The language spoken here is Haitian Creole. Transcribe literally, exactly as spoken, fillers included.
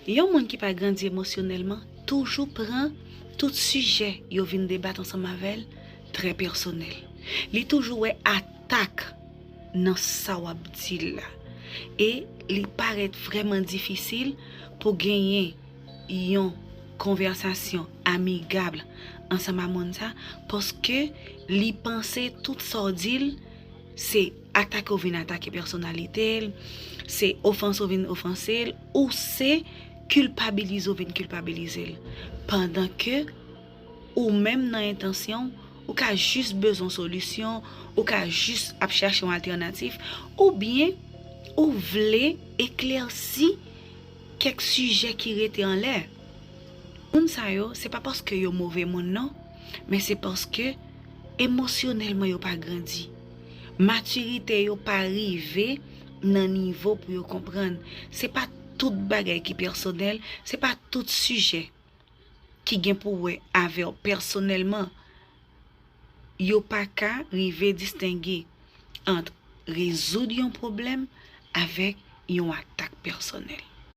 Yon moun ki pa grandi emosyonèlman toujou pran tout sijè yo vin debat ansanm avè l trè pèsonèl. Li toujou wè atak nan sa w ap di l la. E li parèt vrèman difisil pou genyen yon konvèsasyon amigab ansanm a moun sa, paske li panse tout sa w di l se atake w vin atake pèsonalite l, se ofanse w vin ofanse l, ou se kilpabilize w vin kilpabilize l. Pandan ke ou menm nan entansyon w, ou ka jis bezwen solisyon, ou ka jis ap chache yon altènatif, oubyen ou vle eklèsi kèk sijè ki rete anlè. Moun sa yo, se pa paske yo move moun non, men se paske emosyonèlman yo pa grandi. Matirite yo pa rive nan nivo pou yo konprann. Se pa tout bagay ki pèsonèl, se pa tout sijè ki gen pou wè avè w pèsonèlman. Yo pa ka rive distenge ant rezoud yon pwoblèm avèk yon atak pèsonèl.